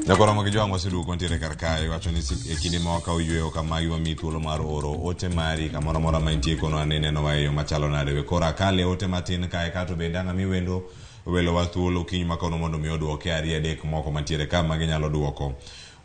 Nyakoro mag jwang' waseduogo ntiere kar kae wacho ni e kinde ma wakawo yweyo kamagi wamiyi thuolo mar oro ote mari kamoro amora ma intie kono ane nenowa e yo machalo nade we koro akale ote matin kae kato bende ang' ami wendo welowa thuolo okinyi ma kawuono mondo mi oduoke ariyo adek moko mantiere ka ma ginyalo duoko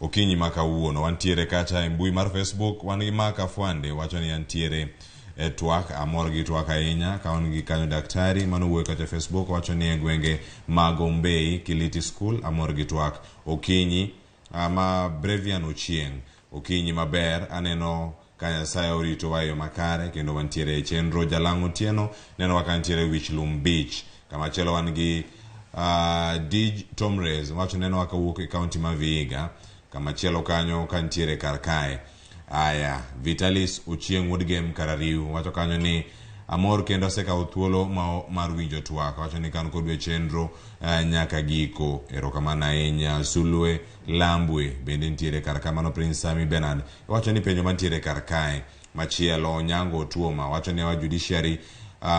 okinyi ma kawuono wantiere kacha e mbui mar Facebook wan gi Mark Afwande wacho ni antiere e twak amor gi twak ahinya ka wan gi kanyo daktari mano wuoyo kacha e Facebook wacho ni e gwenge mag Ombei Kiliti School amor gi twak okinyi ma Brevian Ochieng okinyi maber aneno ka Nyasaye oritowa e yo makare kendo wantiere e chenro Jalang' Otieno nenowa ka ntiere Wich Lum Beach kamachielo wan gi Dij Tomres wacho nenowa kawuok e kaunti ma Vihiga kamachielo kanyo ka ntiere kar kae aya Vitalis Ochieng wuod Gem Karariu wacho kanyo ni amor kendo asekawo thuolo ma, mar winjo twak wacho ni kan kodu e chenro nyaka giko erokamano ahinya Sulwe Lambwe bende nitiere kar ka mano Prince Sami Bernard wacho ni penjo mantiere kar kae machielo Onyango Otuoma wacho ni our judiciary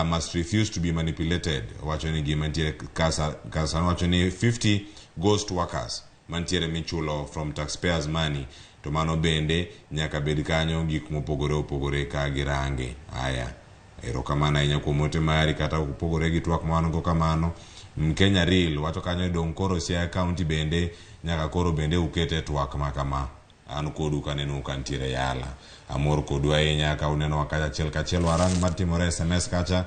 must refuse to be manipulated wacho ni gima nitiere kar sani wacho ni 50 ghost workers mantiere michulo from taxpayers money to mano bende nyaka bed kanyo gik mopogore opogore ka girange aya erokamano ahinya kuom ote mari kata opogore gi twak ma wan go kamano Mkenya Real wacho kanyo dong koro Siaya County bende nyaka koro bende ukete twak ma kama an kodu kaneno ka ntiere yala amor kodu ahinya ka unenowa kacha achiel kachiel warang matimore SMS kacha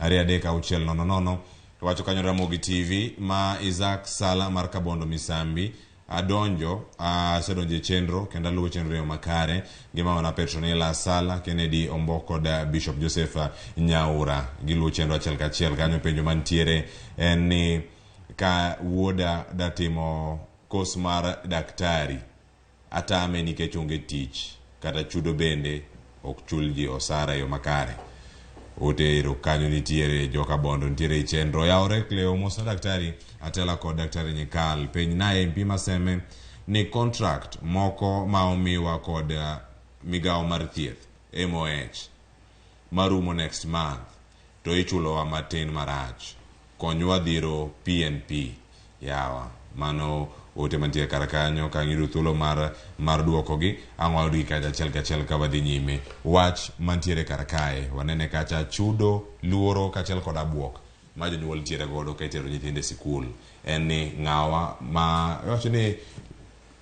ariyo adek auchiel nono nono wacho kanyo Ramogi TV ma Isaac Sala mar Kabondo Misambi adonjo asedonjo e chenro kendo aluwo chenro e yo makare gi mamana Petronila Sala Kennedy Ombo kod Bishop Joseph Nyaura giluwo chenro achiel kachiel kanyo penjo mantiere en ni ka wuoda datimo kos mar daktari atame nikech onge tich kata chudo bende ok chul ji osara e yo makare ote ero kanyo nitiere joka bondo nitiere e chenro yawore Cleo mosna daktari Atela kod daktari Nyikal penj naye MP Maseme ni contract moko ma omiwa kod migawo mar thieth MOH marumo next month to ichulowa matin marach konywa dhiro PNP yawa mano ote mantie kar kanyo ka ng'ido thuolo mar mar duokogi ang' wayudgi kacha achiel kachiel ka wadhi nyime wach mantiere kar kae wanene kacha chudo luoro kaachiel kod abuok ma jonyuol nitiere godo ka itero nyithindo e sikul en ni ng'awa ma iwacho ni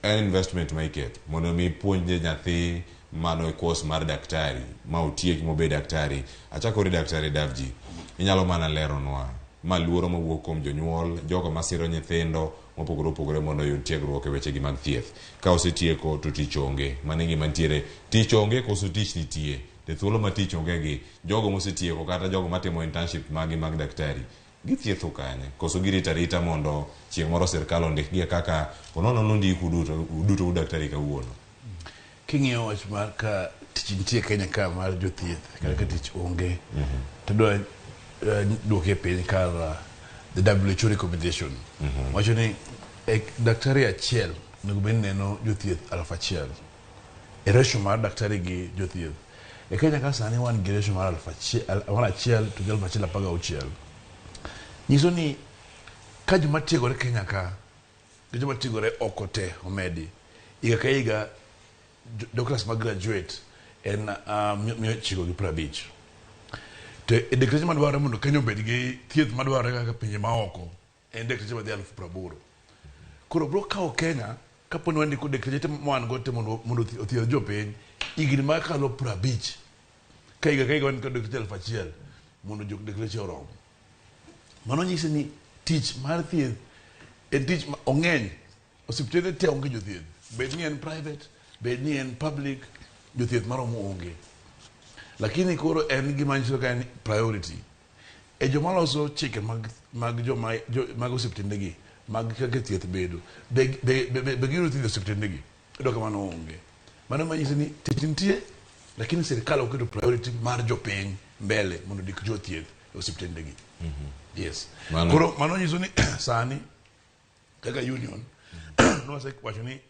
en investment ma iketo mondo mi ipuonj nyathi mano e course mar daktari ma otiek mobed daktari achakore daktari Davji inyalo mana leronwa ma luoro mawuok kuom jonyuol jogo masiro nyithindo mopogore opogore mondo oyud tiegruok e wechegi mag thieth ka osetieko to tich onge mano e gima nitiere tich onge koso tich nitie to thuolo ma tich onge gi jogo mosetieko kata jogo matimo internship magi mag daktari githietho kanye koso girito arita mondo chieng' moro sirkal ondikgi kaka ponono nondiku duto uduto u daktari kawuono King'iyo wach mar ka tich nitie Kenya ka mar jothieth kata ka tich onge to dwa duoke piny kar the WHO recommendation wacho ni e daktari achiel onego bed ni neno jothieth 1000 e ratio mar daktari gi jothieth e Kenya ka sani wan gi ratio mar 1000 mar achiel to gi 1016 nyiso ni ka joma tiegore Kenya ka gi joma tiegore oko te omedi higa ka higa doctors ma graduate en 950 to e dakteche madwarore mondo Kenya obed gi thieth madwarore kaka pinje maoko en dakteche madhi 80,000 koro bro kawo Kenya kapo ni wandiko dakteche te ma wan go te mondo othiedh jopiny higni makalo 50 ka higa ka higa wandiko dakteche 1000 mondo jo dakteche orom mano nyisi ni tich mar thieth en tich ma ong'eny osiptende te onge jothieth bed ni en private bed ni en public jothieth maromo onge lakini koro en gima nyiso ka en priority e joma loso chike mag mag joma jo, mag osiptende gi mag kaka thieth bedo be giyudo thieth e osiptende gi iyudo ka mano onge mano manyiso ni tich nitie lakini sirikal ok oketo priority mar jopiny mbele mondo ondik jothieth e osiptende gi yes koro mano nyiso ni sani kaka union nwasewacho ni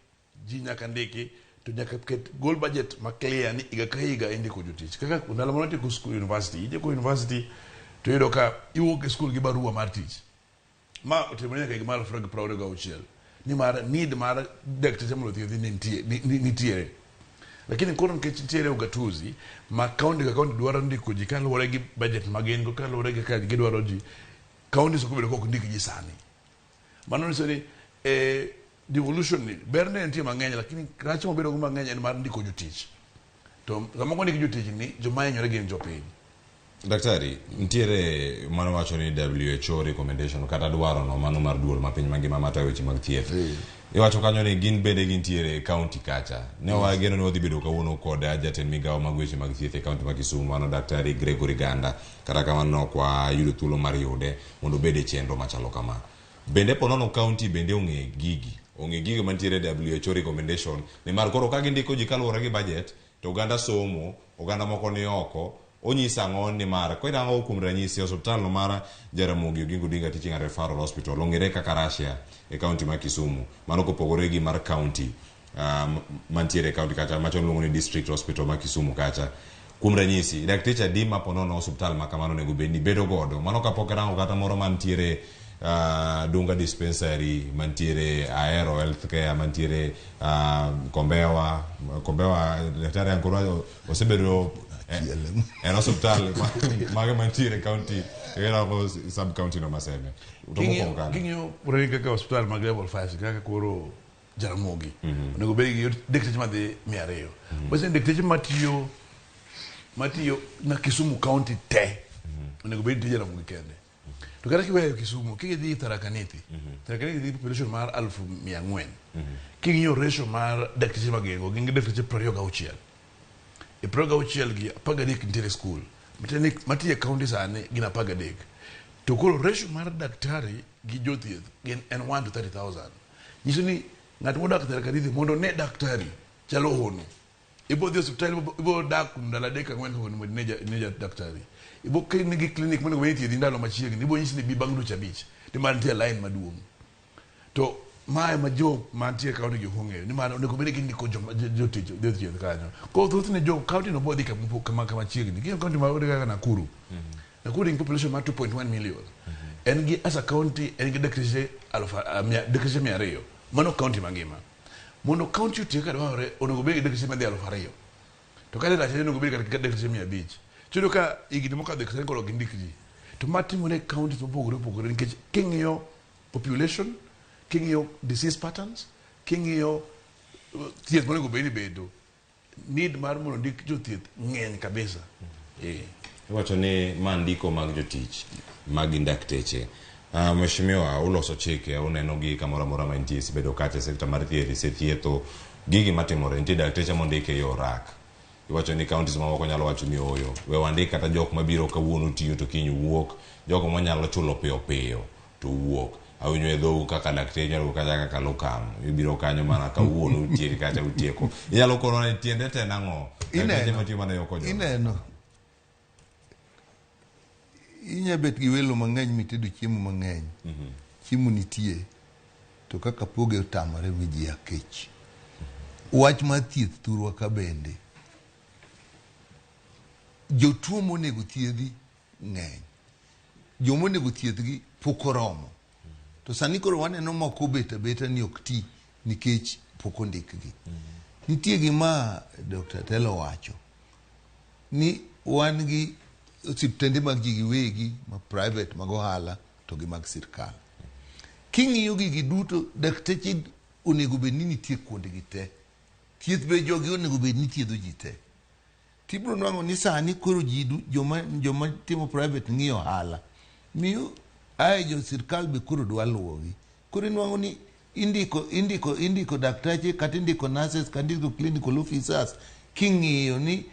ji nyaka ndiki to nyaka ket gol budget ma clear ni higa ka higa indiko jotich kaka ndalo mane watieko school university itieko university to iyudo ka iwuok e school gi barua mar tich ma otimore nyaka higa mar 2026 Nimar need mar dakteche mondo othiedhi ne nitie, nitiere. Lakini koro nikech nitiere ugatuzi ma county ka county dwaro ndiko ji kaluwore gi budget ma gin go, kaluwore gi kaka gidwaro ji, counties ok obedo ka ok ndik ji sani. Mano nyiso ni devolution ni berne nitie mang'eny, lakini rach mobedo go mang'eny en mar ndiko jotich. To sama ok ondik jotich ni, joma hinyore gin jopiny. Daktari, nitiere mano wacho ni WHO recommendation kata dwaro no mano mar duol ma piny mangima matayo weche mag thieth. Iwacho kanyo ni gin bende gintiere e county kacha. Ne wageno ni wadhi bedo kawuono kod jatend migawo mag weche mag thieth e county ma Kisumu mano Daktari Gregory Ganda. Kata kamano ok wayudo thuolo mar yude mondo obed e chenro machalo kama. Bende ponono county bende ong'e gigi. Ong'e gigo mantiere e WHO recommendation nimar koro ka gindiko ji kaluwore gi budget to oganda somo, oganda moko ni oko, onyisa ang'o nimar korango kuom ranyisi osiptal no mar Jaramogi Oginga Odinga Teaching and Referral Hospital ong'ere kaka Russia e county ma Kisumu. Mano kopogore gi mar county mantiere e county kacha machon iluongo ni District Hospital ma Kisumu kacha. Kuom ranyisi, dakteche adi ma ponono osiptal ma kamano onego bed ni bedo godo? Mano kapok irango kata moro mantiere Dunga Dispensary, mantiere Ahero Healthcare, mantiere Kombewa, Kombewa daktari Ankoro osebedo en osiptal mage mantiere county irango sub county no Maseme. To mokwongo kanyo. King'iyo ranyisi kaka osiptal mag level 5 kaka koro Jaramogi onego bed gi dakteche madhi 200. Basi dakteche matiyo na Kisumu county te onego bed ni Jaramogi kende. To kata kiweyo Kisumu, kidhi Tharaka Nithi, Tharaka Nithi nigi population mar 400,000. King'iyo ratio mar dakteche ma gin go, gin gi dakteche 26. E 26 gi 13 nitiere school. Matiende ni matiyo e county sani gin 13. To koro ratio mar daktari gi jothieth gin en 1 to 30,000. Nyiso ni ng'at modak Tharaka Nithi mondo one daktari chalo hono. Ibo dhi osiptal, ibo dak kuom ndalo 3 4 kapok ine daktari. Ibo ka in gi clinic monego bed ni ithiedhi ndalo machiegni, ibo nyisi ni bi bang' dweche 5 nimar nitie line maduong'. To mae ma jo mantie e county gi ok ong'eyo nimar onego bed ni gindiko jotich jothieth kanyo. Koro thothne jo county no bodhi kama chiegni. King'iyo county ma kaka Nakuru, Nakuru nigi population mar 2.1 million. En gi as a county en gi dakteche dakteche 200. Mano county mangima. Mondo county otiek kaka dwarore, onego obed gi dakteche madhi 2000. To kata rach onego obed kata dakteche 500. Tiyudo ka higni mokadho sani koro ok gindik ji. To ma timore e counties mopogore opogore nikech king'iyo population, king'iyo disease patterns, king'iyo thieth monego bed ni bedo, need mar mondo ndik jothieth ng'eny kabisa. Iwacho ni ma ndiko mag jotich mag dakteche. Mheshimiwa, uloso chike, uneno gi kamoro amora ma intie, isebedo kacha e sekta mar thieth, isethietho. Gigi matimore, nitie dakteche mondik e yo rak. Iwacho ni counties mamoko nyalo wacho ni ooyo, we wandik kata jok mabiro kawuono tiyo to kiny wuok, jogo manyalo chulo piyo piyo to wuok. Awinjo e dhou kaka dakteche inyalo kata kaka locum, ibiro kanyo mana kawuono utiek kata utieko. Inyalo kono ni tiende te nang'o? Dakteche matiyo mana yo kojola. Ineno. Inya bet gi welo mang'eny mitedo chiemo mang'eny. Chiemo nitie to kaka poge otamore mi ji akech. Wach mar thieth thurwa ka bende. Jotuo monego thiedhi ng'eny. Joma onego thiedhgi pok oromo. To sani koro waneno moko obet abeta ni ok ti nikech pok ondikgi. Nitie gima Dr. Telo wacho ni wan gi osiptende mag ji giwegi ma private mag ohala to gi mag sirkal. King'iyo gigi duto, dakteche onego bed ni nitie kuondegi te. Thieth be jogi onego bed ni thiedho ji te. Tibiro nwang'o ni sani koro ji joma timo private ng'iyo ohala. Miyo ae jo sirkal be koro dwa luwogi. Koro inwang'o ni indiko daktache kata indiko nurses kata indiko clinical officers king'iyo ni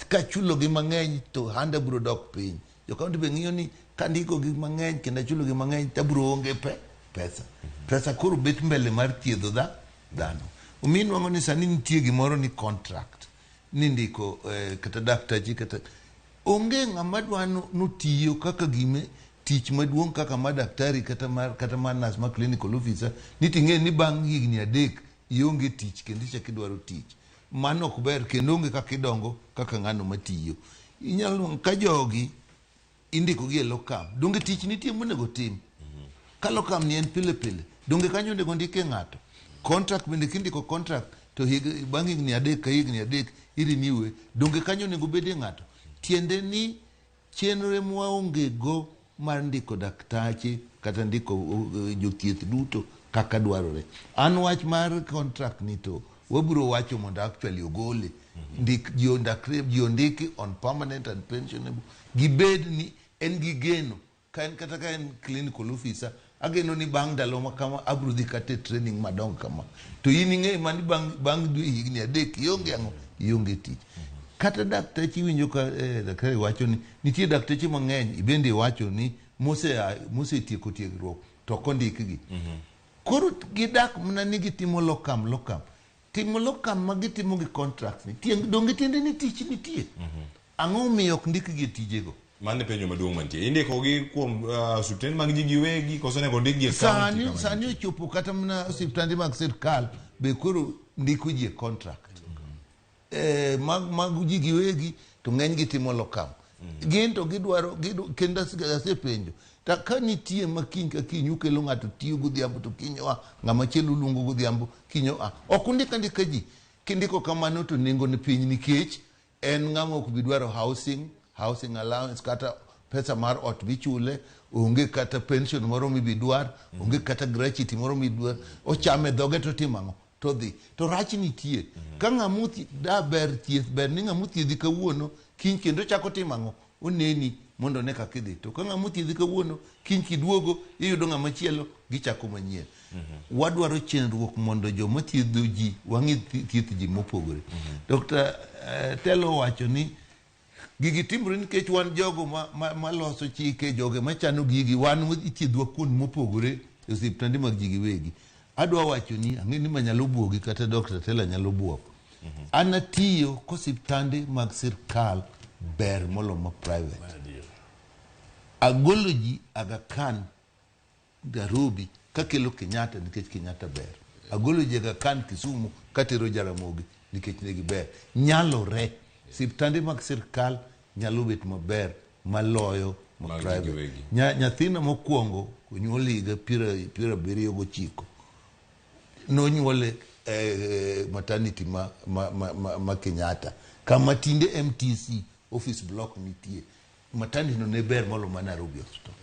kachulo gi mang'eny to handa biro dok piny. Jo county be ng'iyo ni kandiko gi mang'eny kendo achulo gi mang'eny to abiro onge pesa. Pesa koro bet mbele mar thiedho dhano. Omiyo inwang'o ni sani nitie gimoro ni contract ni ndiko kata daktache kata onge ng'ama dwa notiyo kaka gime tich maduong' kaka ma daktari kata mar nurse ma clinical officer ni ting'e ni bang' higni 3 ionge tich kendo ichako idwaro tich. Mano ok ber kendo onge kaka idongo kaka ng'ano matiyo. Inyalo nwang'o ka jogi indiko gi e locum. Donge tich nitie monego tim? Ka locum ni en pile pile, Donge kanyo onego ndike ng'ato? Contract bende kindiko contract to bang' higni 3 ka higni 3 irenew. Donge kanyo onego bedie ng'ato? Tiende ni chenro mwaonge go mar ndiko daktache kata ndiko jothieth duto kaka dwarore. An wach mar contract ni to wabiro wacho mondo actually ogole. Ndik ji ondiki on permanent and pensionable. Gibed ni en gi geno. Ka en kata ka en clinical officer, ageno ni bang' ndalo ma kama abiro dhi kata e training madongo kama. To in ing'eyo mani bang' dwe higni 3 ionge ang'o? Ionge tich. Kata dakteche iwinjo ka daktari wacho ni nitie dakteche mang'eny ibende iwacho ni mosetieko tiegruok to ok ondikgi. Koro gidak mana ni gitimo locum. Timo locum ma gitimo gi contracts ni. Donge tiende ni tich nitie? Ang'o miyo ok ndikgi e tijego? Mano e penjo maduong' mantie. Indikogi kuom osiptende mag ji giwegi koso onego ndikgi e county kama Sani ochopo kata mana osiptende mag sirkal be koro ndiko ji e contract. Mag ji giwegi to ng'eny gi timo locum. Gin to gidwaro, kendo asepenjo. Ta ka nitie ma kiny ka kiny ukelo ng'ato tiyo godhiambo to kiny oa, ng'ama chielo uluongo godhiambo kiny oa. Ok undik andika ji. Kindiko kamano to nengo ni piny nikech en ng'ama ok bi dwaro housing allowance kata pesa mar ot michule, onge kata pension moro mibi dwar, onge kata gratuity moro midwar, ochame dhoge to timo ang'o? To dhi. To rach nitie. Ka ng'ama da ber thieth, ber ni ng'ama othiedhi kawuono, kiny kendo chako timo ang'o? Oneni mondo one kaka idhi. To ka ng'ama othiedhi kawuono, kiny kiduogo, iyudo ng'ama chielo, gichako manyien. Wadwaro chenruok mondo joma thiedho ji, wang'i thieth ji mopogore. Dr. Telo owacho ni gigi timore nikech wan jogo maloso chike, joge machano gigi, wan ithiedhwa kuond mopogore e osiptande mag ji giwegi. Adwa wacho ni, ang'e ni manyalo buogi kata Dr. Tela nyalo buok. An atiyo kosiptande mag sirkal ber molo ma private. Agolo ji Aga Khan Nairobi kakelo Kenyatta nikech Kenyatta ber. Agolo ji Aga Khan Kisumu katero Jaramogi nikech ne giber. Nyalore. Siptande mag sirkal nyalo bet maber maloyo ma private. Nyathina mokwongo onyuol higa 79. Nonyuole maternity ma Kenyatta. Kama tinde MTC office block nitie. Maternity no ne ber molo ma Nairobi Hospital.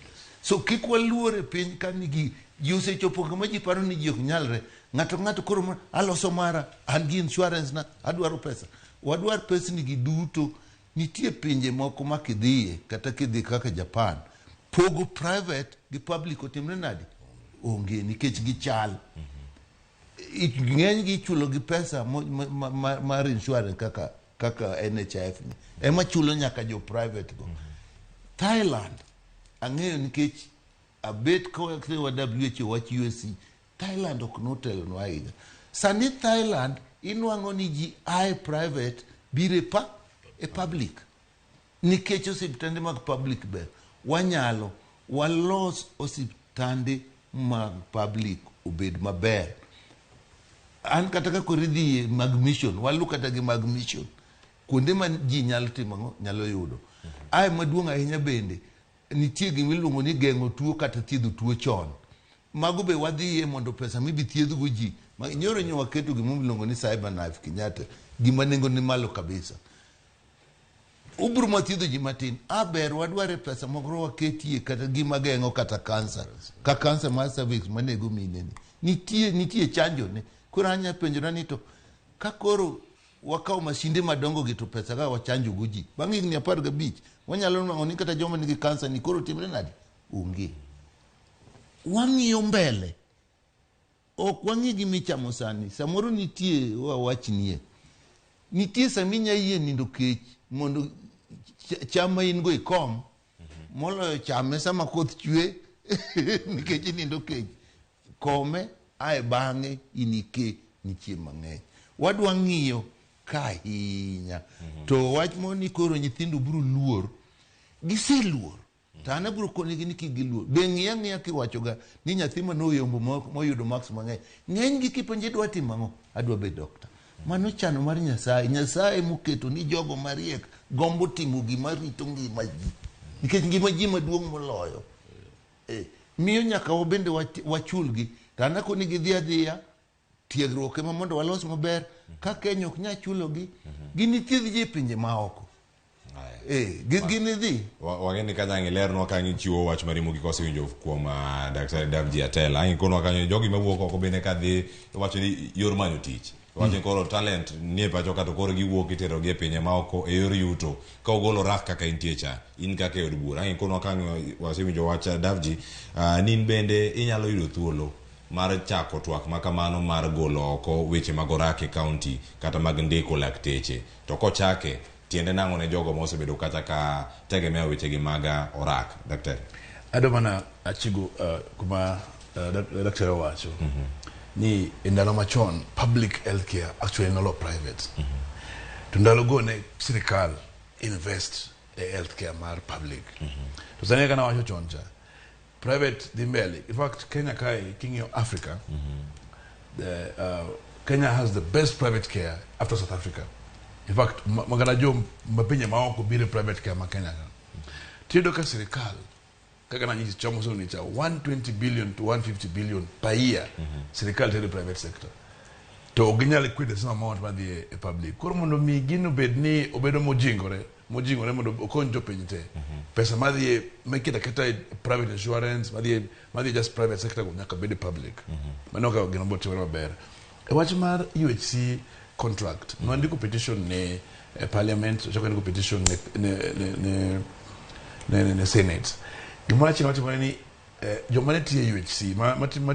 So kik waluor e piny ka nigi ji osechopo kama ji paro ni ji ok nyalre. Ng'ato ng'ato koro aloso mara, an gi insurance na, adwaro pesa. Wadwar pesni gi duto. Nitie pinje moko ma kidhiye, kata kidhi kaka Japan, pogo private gi public otimre nade? Onge, nikech gichal. Ng'eny gi ichulo gi pesa mar insurance kaka NHIF ni. Ema chulo nyaka jo private go. Thailand, ang'eyo nikech abet ka wa WHO wach USC, Thailand ok notelonwa ahinya. Sani Thailand inwang'o ni ji ae private biro e public. Nikech osiptande mag public ber. Wanyalo walos osiptande mag public obed maber. An kata ka koro idhi mag mission, walu kata gi mag mission. Kuonde ma ji nyalo timo ang'o? Nyalo yudo. Ae maduong' ahinya bende, nitie gima iluongo ni geng'o tuo kata thiedho tuo chon. Mago be wadhiye mondo pesa mibi thiedhgo ji. Nyoro nyo waketo gima iluongo ni cyber knife Kenyatta, gima nengo ni malo kabisa. Ubro mathiedho ji matin. A ber wadware pesa moko waketie kata gima geng'o kata kansa. Ka kansa mar cervix manego mine ni. Nitie chanjo ne. Koro anya penjora ni to ka koro wakawo masinde madongo gi to pesa ka wachanjo go ji. Bang' higni 15 wanyalo nwang'o ni kata joma nigi kansa ni koro timre nade? Onge. Wang'iyo mbele. Ok wang'i gima ichamo sani. Samoro nitie wawachnie. Nitie sama inya yie nindo kech mondo cham ma in go ikom, moloyo chame sama koth chwe nikech inindo kech. Kome ae bang'e inike nitie mang'eny. Wadwa ng'iyo ka ahinya. To wach moro ni koro nyithindo biro luor. Giseluor. To an abiro konigi ni kik giluor. Be ng'iya ang'iya kiwachoga ni nyathi mane oyombo moyudo marks mang'eny. Ng'eny gi kipenje idwa timo ang'o? Adwa bedo doctor. Mano chano mar Nyasaye. Nyasaye moketo ni jogo mariek gombo timo gima rito ngima ji. Nikech ngima ji maduong' moloyo. Miyo nyaka wabende wachulgi. To an akoni gidhi adhiya, tiegruok ema mondo walos maber. Ka Kenya ok nyal chulogi, ginithiedh ji e pinje maoko. Eh, ginidhi. Wang'e ni kanyo ang' ilernwa ka ang' ichiwo wach mari mogik osewinjo kuom Daktari Davji Atela. Ang' ikonwa kanyo jogi mawuok oko bende kadhi iwacho ni yor manyo tich. Iwacho ni koro talent nie pacho ka to koro giwuok iterogi e pinje maoko e yor yuto. Ka ogolo rak kaka intie cha, in kaka e od bura. Ang' ikonwa ka ang' wasewinjo wach Davji, ni in bende inyalo yudo thuolo mar chako twak ma kamano mar golo oko weche mag orak e kaunti kata mag ndiko lakteche. To kochake, tiende nang'o ne jogo ma osebedo kacha ka tegemea wechegi mag orak? Daktari. Adwa mana achigo kuma daktari owacho ni e ndalo machon public healthcare actually nolo private. To ndalo go ne sirikal invest e healthcare mar public. To sani kaka nawacho chon cha, private dhi mbele. In fact, Kenya kae, king'iyo Africa, Kenya has the best private care after South Africa. In fact, makata jo mapinje maoko biro e private care ma Kenya ka. Tiyudo ka sirikal, kaka nanyisi chon mosewinjo cha, 120 billion to 150 billion per year, sirikal tero e private sector. To ok ginyal quit the same amount madhi e public. Koro mondo mi gino obed ni obedo mojingore, mojingore mondo okony jopiny te. Pesa madhi e miketo aketa e private insurance, madhi e just private sector go nyaka bed e public. Mano ka gino biro timore maber. E wach mar UHC contract, nwandiko petition ne parliament, wachako ndiko petition ne Senate. Gimoro achiel matimore ni joma ne tiyo e UHC matimo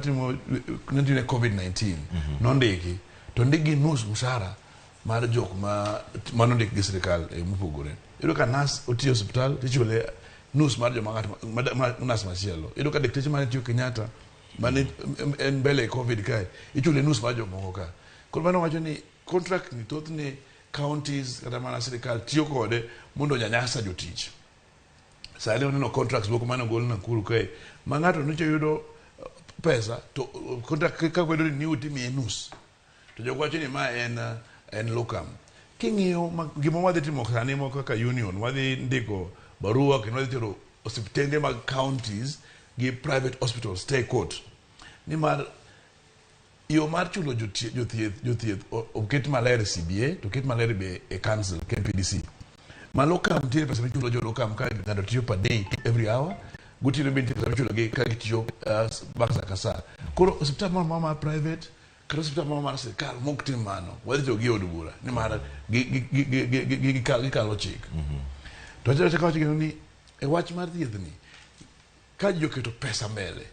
ne tiyo ne COVID-19 nondiki to ondik gi nus mshahara mar jok ma manondik gi sirikal e mopogore. Iyudo ka nas otiyo e osiptal tichule nus mar joma ng'at nas machielo. Iyudo ka dakteche mane tiyo Kenyatta mane en mbele e COVID kae ichule nus mar jomoko ka. Koro mano wacho ni contract ni thothne counties kata mana sirikal tiyo kode mondo onyanyasa jotich. Sani waneno contracts moko mane ogol Nakuru kae ma ng'ato nyocha yudo pesa to contract ka bedo ni new timiye nus to jogo wacho ni ma en locum. King'iyo gima wadhi timo sani moko kaka union wadhi ndiko barua kendo wadhi tero osiptende mag counties gi private hospitals te e court nimar yo mar chulo jothieth oket maler e CBA to oket maler be e council KMPDC. Ma locum nitiere pesa michulo jo locum ka ng'ato tiyo per day every hour gotieno be nitie pesa michulo gi ka gitiyo bang' sa ka sa. Koro osiptal moro amora mar private kata osiptal moro mar sirkal mok tim mano wadhi tero gi e od bura nimar gikalo chik. To achako awacho kendo ni e wach mar thieth ni ka ji oketo pesa mbele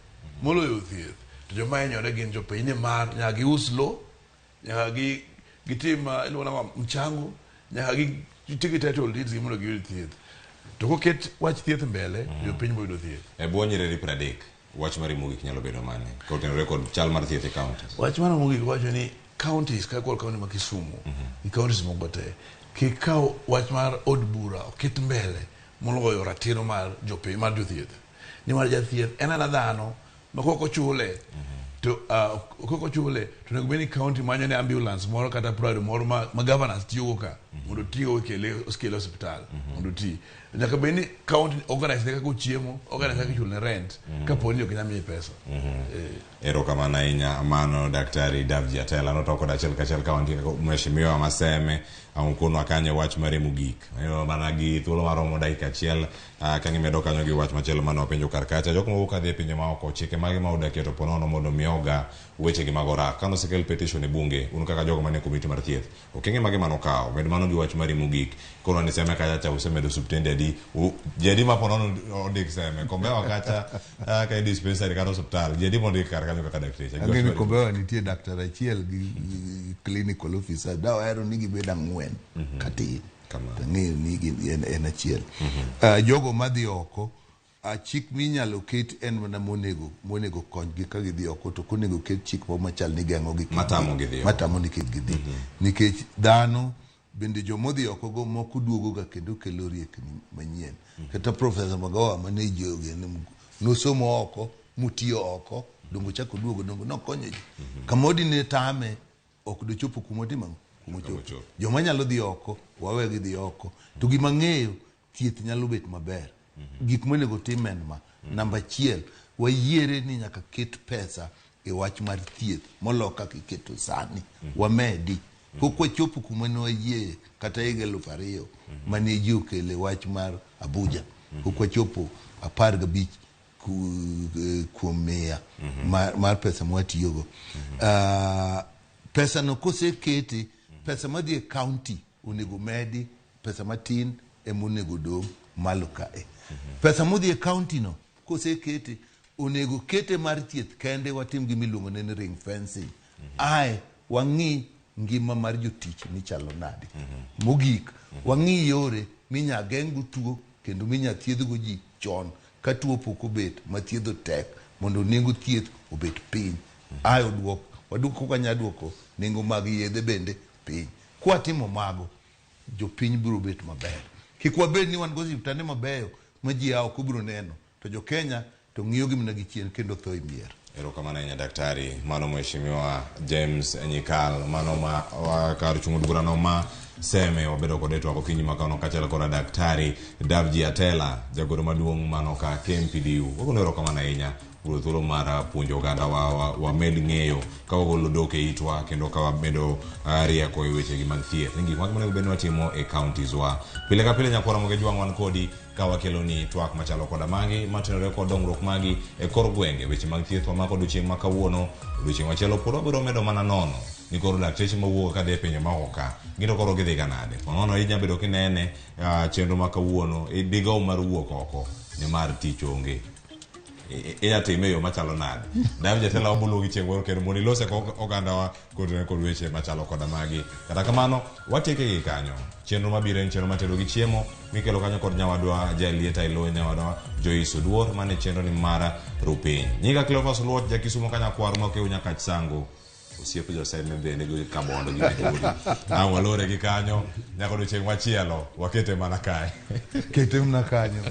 moloyo thieth to joma hinyore gin jopiny nimar nyaka gius lo, nyaka gitim iluongo nang'o mchango, nyaka giti gi title deeds gi mondo giyud thieth. To koket wach thieth mbele to jopiny biro yudo thieth. E bwo nyiriri 30, wach mari mogik nyalo bedo mane kotenore kod chal mar thieth e counties? Wach mara mogik wacho ni counties kaka koro county ma Kisumu gi counties moko te kik kaw wach mar od bura oket mbele moloyo ratiro mar jopiny mar jothieth. Nimar jathieth en ana dhano ma kok ochule to kok ochule to onego bed ni county manyo ne ambulance moro kata prado moro ma governors tiyogo ka mondo otigo okele oskele osiptal mondo oti. Nyaka bed ni county organize ne kaka ochiemo, organize kaka ichulo ne rent kapo ni ok ginyal miye pesa. Erokamano ahinya mano Daktari Davji Atela noto kod achiel kachiel ka wantie kaka mheshimiwa Maseme awuonwa kanyo wach mare mogik. Mana gi thuolo maromo dakika achiel ka gimedo kanyo gi wach machielo mane wapenjo kar kacha. Jok mawuok kadhi e pinje maoko chike mage ma udakie to ponono mondo mi oga weche gi mag orak. Kane osekel petition e bunge un kaka jogo manie komiti mar thieth okenge mage mane okawo med mano gi wach mari mogik. Koro ni Seme kacha cha usemedo osiptende adi ji adi ma ponono ondik Seme Kombewa kacha ka e dispensary kata osiptal ji adi mondik kar kanyo kaka dakteche. Ang'e ni Kombewa nitie daktar achiel gi clinical officer da wahero ni gibed ang'wen katin to ang'eyo ni en achiel. Jogo madhi oko chik minyalo ket en mana monego konygi ka gidhi oko to ok onego ket chik moro machal ni geng'o gi matamo ni kik gidhi nikech dhano bende jomodhi oko go moko duogo ga kendo kelo riekni manyien. Kata Professor Magawa mane nosomo oko motiyo oko dongo chako duogo dongo nokonyo ji. Kamodi ne tame ok dochopo kuma otimo kuma ochopo. Joma nyalo dhi oko wawe gidhi oko. To gima ng'eyo thieth nyalo bet maber. Gik monego tim en ma. Namba achiel, wayiere ni nyaka ket pesa e e wach mar thieth molo kaka iketo sani. Wamedi. Pok wachopo kuma ne wayie kata higa 2000 mane ji okele wach mar Abuja. Pok wachopo 15 kuom mia mar pesa mwatiyogo. Pesa no kosekete, pesa madhi e county onego medi, pesa matin ema onego dong' malo kae. Pesa modhi e county no kosekete, onego kete mar thieth kende, watim gima iluongo ni ring fencing. Ae wang'i ngima mar jotich ni chalo nade. Mogik, wang'i yore minya geng'go tuo kendo minya thiedhgo ji chon ka tuo pok obet ma thiedho tek mondo nengo thieth obet piny. Ae oduok, waduok kaka wanya duoko nengo mag yedhe bende piny. Kwatimo mago, jopiny biro bet maber. Kik wabed ni wan gi osiptande mabeyo ma ji a oko biro neno, to jo Kenya to ng'iyo gi mana gi chien kendo tho e mier. Erokamano ahinya daktari. Mano Mheshimiwa James Nyikal, mano ma kar chung' od burano ma Seme wabedo kode twak okinyi ma kawuono kaachiel koda daktari Davji Atela, jagoro maduong' mano ka KMPDU. Wagono erokamano ahinya kuom thuolo mar puonjo oganda wamed ng'eyo ka wagolo dhok e itwa kendo ka wamedo rieko e wechegi mag thieth. Ni gik mage monego bed ni watimo e counties wa. Pile ka pile nyakwara Ramogi Ajwang' wan kodi ka wakeloni twak machalo koda magi matenore kod dongruok magi e kor gwenge. Weche mag thieth wamako odiochieng' ma kawuono, odiochieng' machielo pod wabiro medo mana nono ni koro dakteche mawuok kadhi e pinje maoko ka gin to koro gidhi ga nade. Ponono inya bedo kinene chenro ma kawuono digow mar wuok oko nimar tich onge. Inya time e yo machalo nade? David Jatelo waboluongi chieng' moro kendo mondo ilose ogandawa kotenore kod weche machalo koda magi. Kata kamano, watieke gi kanyo. Chenro mabiro en chenro matedo gi chiemo mikelo kanyo kod nyawadwa Jalieta Ilo, nyawadwa Joyce Oduor, mane chenro ni mar Rupiny. Nyinga Cleophas Oluoch, jakisumo kanyakwar makew nyakach sango. Osiep joseme bende gi kabondo gi Migori. Ang' walore gi kanyo nyaka odiochieng' machielo wakete mana kae. Kete mana kanyo.